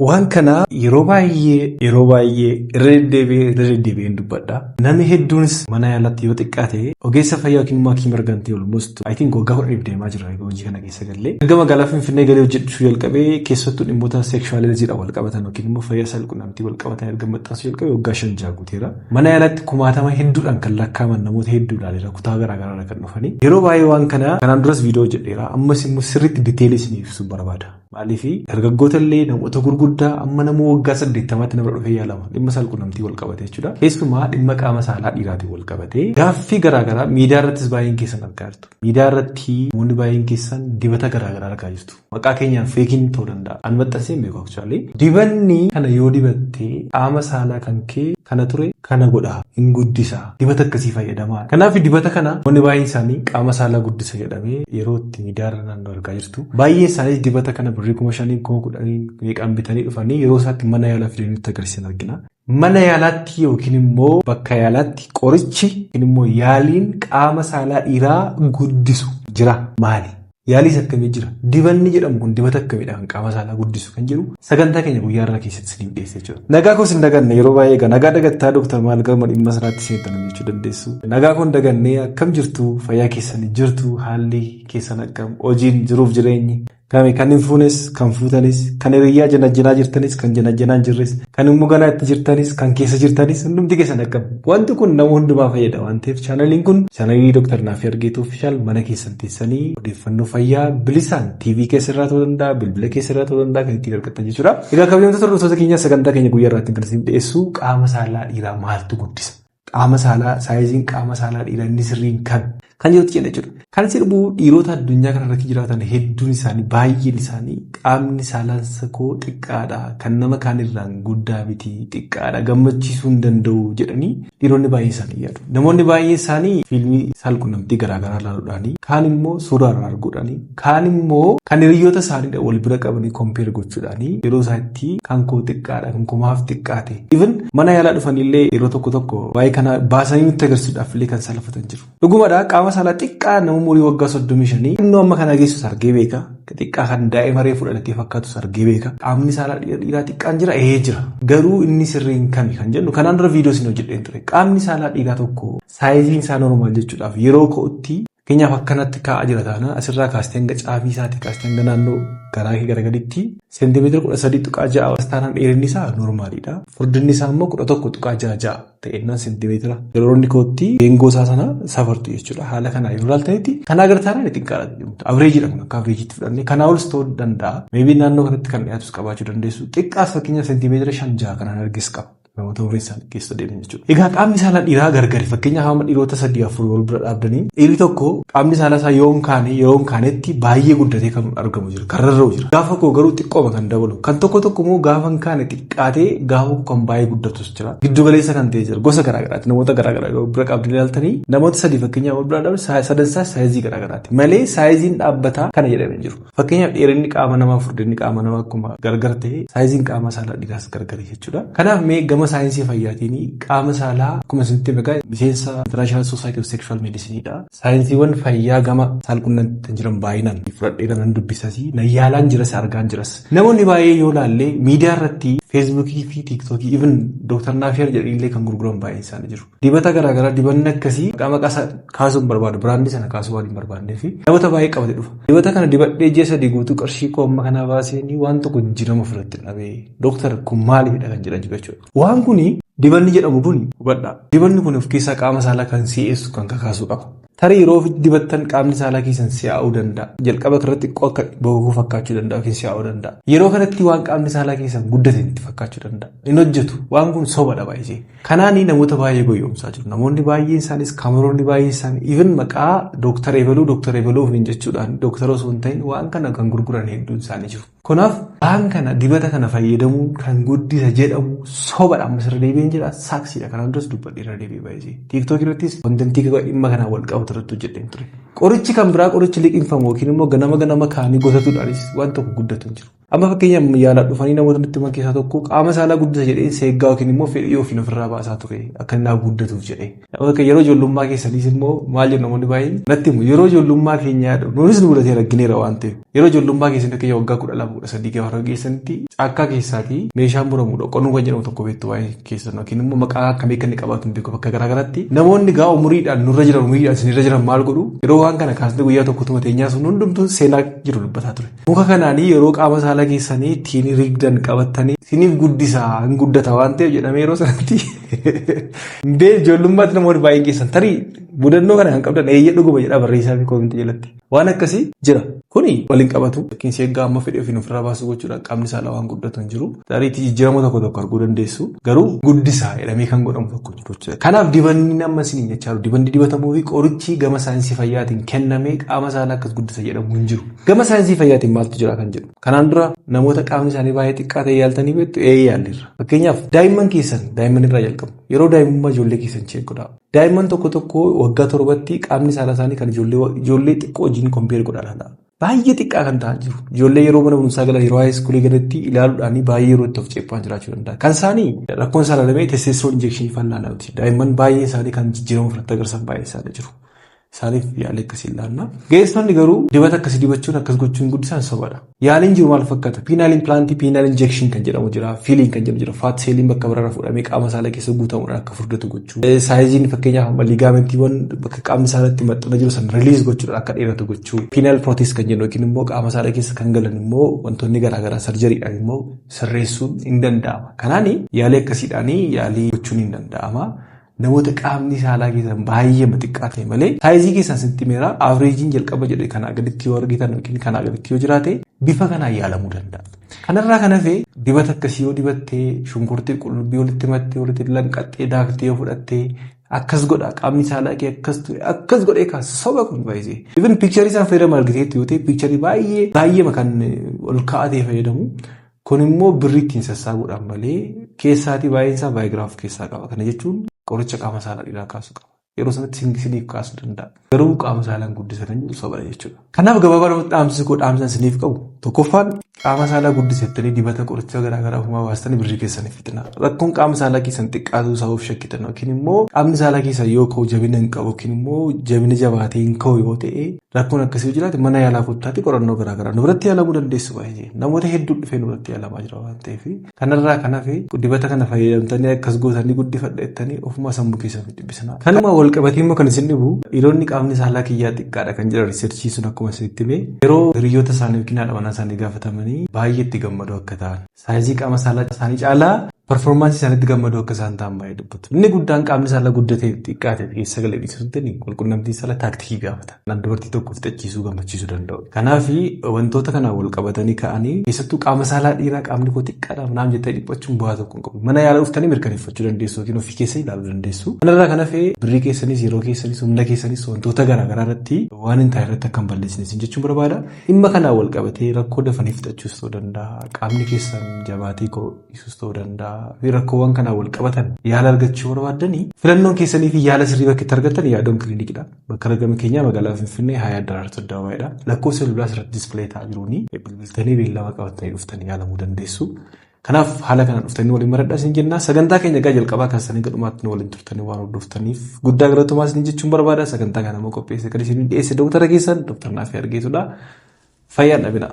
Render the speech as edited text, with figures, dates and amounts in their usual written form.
Waan kana yeroo baay'ee yeroo baay'ee irra deddeebi'ee irra deddeebi'een dubbadha. Namni hedduunis mana yaalaatti yoo xiqqaate ogeessa fayyaa yookiin immoo hakiima argantii almost, I think, waggaa 10f deemaa jira hojii kana keessa gallee. Erga magaalaa Finfinnee galee hojjechuu jalqabee, keessattuu dhimmoota sexual healthiidhaan wal qabatan yookiin immoo fayyaa saalqunnamtii wal qabatan erga maxxansuu jalqabee waggaa 5 6 guuteera. Mana yaalaatti kumaatama hedduudhaan kan lakkaa'aman namoota hedduu ilaaleera, kutaa garaa garaa kan dhufanii. Yeroo baay'ee waan kana kanaan duras viidiyoo hojjedheera. Ammas immoo sirriitti detailii isiniif ibsuu barbaada. Maaliif dargaggoota illee, namoota gurguddaa, amma nama waggaa 80tti nama dhufee yaalama, dhimma saalqunnamtii wal qabate jechuudha. Keessumaa dhimma qaama saalaa dhiiraatiin wal qabate gaaffii garaagaraa miidiyaa irrattis baay'een keessan argaa jirtu. Miidiyaa irratti namoonni baay'een keessan dibata garaagaraa argaa jirtu. Maqaa keenyaan fakeiin ta'uu danda'a. An maxxansee hin beeku actually. Dibanni kana yoo dibattee qaama saalaa kan kee kana ture kana godha, hin guddisa. Dibata akkasii fayyadamaa. Kanaaf dibata kana namoonni baay'een isaanii qaama saalaa guddisa jedhamee yeroo itti miidiyaa irra naannoo argaa jirtu. Baay'een isaaniis dibata kana birrii 5,000, 10,000 meeqaan bitanii dhufanii yeroo isaatti mana yaalaa fidanii nutti agarsiisan argina. Mana yaalaatti yookiin immoo bakka yaalaatti qorichi yookiin immoo yaaliin qaama saalaa dhiiraa guddisu jira maali? Yaaliis akkamii jira? Dibanni jedhamu kun dibata akkamiidha kan qaama saalaa guddisu kan jedhu sagantaa keenya guyyaa irraa keessatti isiniif dhiyeessa jechuudha. Nagaa koos hin daganne. Yeroo baay'ee egaa nagaa dagattaa, dooktar, maal gama dhimma sanaatti seentan jechuu dandeessu. Nagaa koo hin daganne. Akkam jirtu? Fayyaa keessanii jirtu? Haalli keessan akkam? Hojiin, jiruuf jireenyi kami? Kan hin fuunes, kan fuutanis, kan hiriyyaa janajjanaa jirtanis, kan janajjanaa hin jirres, kan immoo ganaa itti jirtanis, kan keessa jirtanis, hundumti keessan akkam? Wanti kun nama hundumaa fayyada waan ta'eef, chaanaliin kun chaanalii Dooktar Naafii Argeetuu Official, mana keessan teessanii odeeffannoo fayyaa bilisaan TV keessa irraa ta'uu danda'a, bilbila keessa irraa ta'uu danda'a, kan ittiin argattan jechuudha. Egaa kabajamtoota hordoftoota keenya, sagantaa keenya guyyaa irraatti kan isin dhiyeessu qaama saalaa dhiiraa maaltu guddisa? Qaama saalaa, sizeiin qaama saalaa dhiiraa inni sirriin kan kan jirutti jenna jechuudha. Kan sirbu dhiirota addunyaa kanarratti jiraatan hedduun isaanii, baay'een isaanii, qaamni saalaan koo xiqqaadha, kan nama kaanirraan guddaa miti, xiqqaadha, gammachiisuu hin danda'u jedhanii dhiironni baay'een isaanii yaadu. Namoonni baay'een isaanii fiilmii saalqunnamtii garaagaraa ilaaluudhaanii, kaan immoo suuraa irraa arguudhaanii, kaan immoo kan hiriyoota isaanii wal bira qabanii compare gochuudhaanii yeroo isaatti kan koo xiqqaadha, kan koo maaf xiqqaate. Even mana yaalaa dhufanillee yeroo tokko tokko waa'ee kana baasanii nutti agarsiisuudhaaf illee kan salphatan jiru. Dhugumadha, qaama saalaa xiqqaa nama umurii waggaa 35 xinnoo amma kana geessus argee beeka. Xiqqaa kan daa'ima reefu dhalatee fakkaatus argee beeka. Qaamni saalaa dhiiraa xiqqaan jira, ee jira. Garuu inni sirriin kami kan jennu kanaan dura viidiyoo isin hojjedheen ture. Qaamni saalaa dhiiraa tokko sizeiin isaa normal jechuudhaaf yeroo ka'utti, fakkeenyaaf akkanatti kaa'aa jira taanaan, asirraa kaastee hanga caafii isaatii kaastee hanga naannoo garaa kee garagaditti seentimeetira 13.6 taanaan dheerinni isaa normaliidha. Furdinni isaa immoo 11.66 ta'ennaan seentimeetira. Yeroo inni kootti geengoo isaa sana safartu jechuudha. Haala kanaa yeroo ilaaltanitti kanaa gara taanaan xiqqaadha. Averageiidha kun, akka averageiitti fudhannee kanaa olis ta'uu danda'a. Maybe naannoo kanatti kan dhiyaatus qabaachuu dandeessu. Xiqqaas fakkeenyaaf seentimeetira 5 6 kanaan argis qaba. Namoota umriin isaanii keessa deeman jechuudha. Egaa qaamni saalaa dhiiraa gargari. Fakkeenyaaf hamma dhiirota sadii afur wal bira dhaabdanii, dhiirri tokko qaamni saalaa isaa yoo hin kaane, yeroo hin kaanetti baay'ee guddatee kan argamu jira. Kan rarra'u jira. Gaafa koo garuu xiqqooma kan dabalu. Kan tokko tokko immoo gaafa hin kaane xiqqaatee gaafa kan baay'ee guddatus jira. Giddu galeessa kan ta'e jira. Gosa garaagaraati. Namoota garaagaraa yoo bira qabdanii ilaaltanii, namoota sadii fakkeenyaaf wal bira dhaabdan, sadansaa sizeii garaagaraati. Malee sizeiin dhaabbataa kana jedhamee jiru. Fakkeenyaaf dheerinni qaama namaa, furdinni qaama namaa akkuma gargar ta'e, sizeiin qaama saalaa dhiiraas gargari jechuudha. Kanaaf mee gama saayinsii fayyaatiin qaama saalaa, akkuma isinitti beekaa, miseensa International Society of Sexual Medicine dha. Saayinsiiwwan fayyaa gama saalqunnamtii jiran baay'inaan fudhadheera, nan dubbisas, nan yaalaan jiras, argaan jiras. Namoonni baay'ee yoo ilaalle miidiyaa irratti, Facebookii fi TikTokii, even Dooktar Naafiyar jedhanii kan gurguran baay'een isaanii jiru. Dibata garaagaraa, dibanni akkasii, maqaa maqaa isaa kaasuu hin barbaadu, brandii sana kaasuu waan hin barbaannee fi namoota baay'ee qabate dhufa. Dibata kana dibadhee ji'a 3 guutuu qarshii koo amma kanaa baaseenii waan tokko jijjiirama ofirratti dhabee, dooktar, kun maaliifidha kan jedhan jiru jechuudha. Waan kuni, dibanni jedhamu kun, hubadhaa. Dibanni kun of keessaa qaama saalaa kan si'eessu, kan kakaasu qaba. Tarii yeroo ofitti dibattan qaamni saalaa keessan si'aa'uu danda'a. Jalqaba irratti xiqqoo akka bokokuu fakkaachuu danda'a yookiin si'aa'uu danda'a. Yeroo kanatti waan qaamni saalaa keessan guddate itti fakkaachuu danda'a. Hin hojjetu. Waan kun sobadha baay'isee. Kanaanii namoota baay'ee goyyomsaa jiru. Namoonni baay'een isaanis, kaameroonni baay'een isaanii, even maqaa Dooktar Ebaluu, Dooktar Ebaluu ofiin jechuudhaan dooktara osoo hin ta'in waan kana kan gurguran hedduun isaanii jiru. Kanaaf waan kana, dibata kana fayyadamuun kan guddisa jedhamu sobadha. Amma sirra deebi'een jira, saaksiidha. Kanaan duras dubbadhee irra deebi'ee baay'isee. TikTok irrattis contentii dhimma kanaan wal qabatu irratti hojjedheen ture. Qorichi kan biraa, qorichi liqinfamu yookiin immoo ganama ganama kaanii gotatuudhaanis waan tokko guddatu hin jiru. Amma fakkeenyaaf yaalaa dhufanii namoota nutti himan keessaa tokko qaama saalaa guddisa jedhee seeggaa yookiin immoo fedhii ofiin ofirraa baasaa ture akka inni naaf guddatuuf jedhee. Yeroo ijoollummaa keessaniis immoo maal jedhu namoonni baay'een natti himu, yeroo ijoollummaa keenyaa nuunis nu mudatee argineera waan ta'eef, yeroo ijoollummaa keessanii fakkeenya waggaa 12, 13 gaafa geessanitti caakkaa keessaatii meeshaan muramu dhoqqonuu kan jedhamu tokko beektu baay'ee keessan, yookiin immoo maqaa akkamii akka inni qabaatu hin beeku. Bakka garaagaraatti namoonni gaa umuriidhaan nurra jiran, umuriidhaan isinirra jiran maal godhu, yeroo waan kana kaasnee guyyaa tokko teenyaa sun hundumtuu seenaa jiru dubbataa ture. Muka kanaanii yeroo qaama saalaa keessanii ittiin rigdan qabattanii isiniif guddisaa, hin guddata waan ta'eef jedhamee yeroo sanatti ijoollummaatti namoonni baay'een keessan tarii mudannoo kana kan qabdan eeyyee dhuguma jedhaa barreessaa fi comment jalatti. Waan akkasii jira. Kuni waliin qabatu. Fakkiin seeggaa amma fedhii ofiin ofirraa baasuu gochuudhaan qaamni saalaa waan guddatu hin jiru. Tariitii jijjiirama tokko tokko arguu dandeessu. Garuu guddisaa jedhamee kan godhamu tokko jiru jechuudha. Kanaaf dibanni nama isin jechaa jiru, dibanni dibatamuu fi qorichi gama saayinsii fayyaatiin kennamee qaama saalaa akkas guddisa jedhamu hin jiru. Gama saayinsii fayyaatiin maaltu jira kan jedhu. Kanaan dura namoota qaamni isaanii baay'ee xiqqaa ta'e yaaltanii beektu? Ee, yaalleerra. Fakkeenyaaf daa'imman keessan, daa'imman irraa jalqabu. Yeroo daa'imummaa ijoollee keessan check godhaa. Daa'imman tokko tokko waggaa 7tti qaamni saalaa isaanii kan ijoollee xiqqoo wajjin compare godhaa laala. Baay'ee xiqqaa kan ta'an jiru. Ijoollee yeroo mana barumsaa galan, yeroo high school galatti ilaaluudhaan baay'ee yeroo itti of ceephaan jiraachuu danda'a. Kan isaanii rakkoon isaa ilaalamee testosterone injection fallaala miti. Daa'imman baay'ee isaanii kan jijjiirama ofirratti agarsiisan baay'ee isaanii jiru. Isaaniif yaalii akkasii ilaalla. Ga'eessonni garuu dibata akkasii dibachuun akkas gochuun guddisaan sobadha. Yaaliin jiru maal fakkaata? Penile implant, penile injection kan jedhamu jira. Filling kan jedhamu jira. Fat celliin bakka biraarraa fuudhamee qaama saalaa keessa guutamuudhaan akka furdatu gochuu. Sizeiin fakkeenyaaf ligamentiiwwan bakka qaamni saalaatti maxxanee jiru sana release gochuudhaan akka dheeratu gochuu. Penile prosthesis kan jennu yookiin immoo qaama saalaa keessa kan galan immoo wantoonni garaagaraa surgerydhaan immoo sirreessuun hin danda'ama. Kanaan yaalii akkasiidhaan yaalii gochuun hin danda'ama. Namoota qaamni saalaa keessan baay'ee xiqqaa ta'e malee size keessan sitti meera averageiin jalqaba jedhe kanaa gaditti yoo argitan yookiin kanaa gaditti yoo jiraate bifa kanaan yaalamuu danda'a. Kanarraa kan hafe dibata akkasii yoo dibattee, shunkurtii qullubbii walitti mattee, walitti lanqattee, daaktee yoo fudhattee akkas godha, qaamni saalaa kee akkas ture akkas godhee kaasa, soba kun baay'ee. Even picture isaan fayyadamu argiteetti yoo ta'e, picture baay'ee baay'ee kan ol ka'aa ta'e fayyadamu. Kun immoo birrii ittiin sassaabuudhaan malee keessaatii baay'een isaa Viagra of keessaa qaba. Kana jechuun qoricha qaama saalaa dhiiraa kaasu qaba. Yeroo sanatti isiniif kaasuu danda'a. Garuu qaama saalaan guddisa kan jedhu sobadha jechuudha. Kanaaf gabaabaa dhaamsi koo, dhaamsa isiniif qabu, tokkoffaan qaama saalaa guddisettanii dibata qoricha garaagaraa ofumaa baastanii birrii keessaniif fixina. Rakkoon qaama saalaa keessan xiqqaatu isaa of shakkitan yookiin immoo qaamni saalaa keessan yoo ka'u jabina hin qabu yookiin immoo jabina jabaatee hin ka'u yoo ta'e, rakkoon akkasii yoo jiraate mana yaalaa kottaatti qorannoo garaagaraa nu biratti yaalamuu dandeessu baay'ee. Namoota hedduu dhufee nu biratti yaalamaa jira waan ta'eef, kanarraa kan hafe dibata kana fayyadamtanii akkas gootanii guddifadha jettanii ofuma sammuu keessan dhibbisina. Kanuma wal qabatee immoo kan isin dhibu, dhiironni qaamni saalaa kiyyaa xiqqaadha kan jedhan, research sun akkuma isinitti hime, yeroo hiriyoota isaanii yookiin haadha manaa isaanii gaafatamanii baay'ee itti gammadu akka ta'an, size qaama saalaa isaanii caalaa performance isaaniitti gammaduu akka isaan ta'an baay'ee dubbatu. Inni guddaan qaamni saalaa guddatee xiqqaate keessa galee dhiisuun walqunnamtiin saalaa tactic gaafata. Dubartii tokko fixachiisuu, gammachiisuu danda'u. Kanaaf wantoota kanaan wal qabatanii ka'anii, keessattuu qaama saalaa dhiiraa qaamni koo xiqqaadha naam jettee dhiphachuun bu'aa tokko hin qabu. Mana yaalaa dhuftanii mirkaneeffachuu dandeessu yookiin ofii keessa ilaaluu dandeessu. Kanarraa kan hafe birrii keessanis, yeroo keessanis, humna keessanis wantoota garaagaraa irratti waan hin taane irratti akka hin balleessine jechuun barbaada. Dhimma kanaan wal qabatee rakkoo dafanii fixachuus ta'uu danda'a. Qaamni keessan jabaatee dhiisuus ta'uu danda'a. Fi rakkoowwan kanaan wal qabatan yaala argachuu barbaaddanii, filannoon keessanii fi yaala sirrii bakka itti argattan Yaadoon kilinikidha. Bakka argama keenyaa magaalaa Finfinnee, Hayaa Daraartuu Addabaabaayidha. Lakkoofsa bilbilaa asirratti display ta'aa jiruuni bilbiltanii beellama qabattanii dhuftanii yaalamuu dandeessu. Kanaaf haala kanaan dhuftanii waliin maradhaa isin jenna. Sagantaa keenya egaa jalqabaa kaasanii gadhumaatti nu waliin turtanii waan hordoftaniif guddaa galatoomaa isin jechuun barbaada. Sagantaa kana immoo qopheessee kan isin dhiyeesse dooktara keessan Dooktar Naafii Argeetudha. Fayyaan dhabina.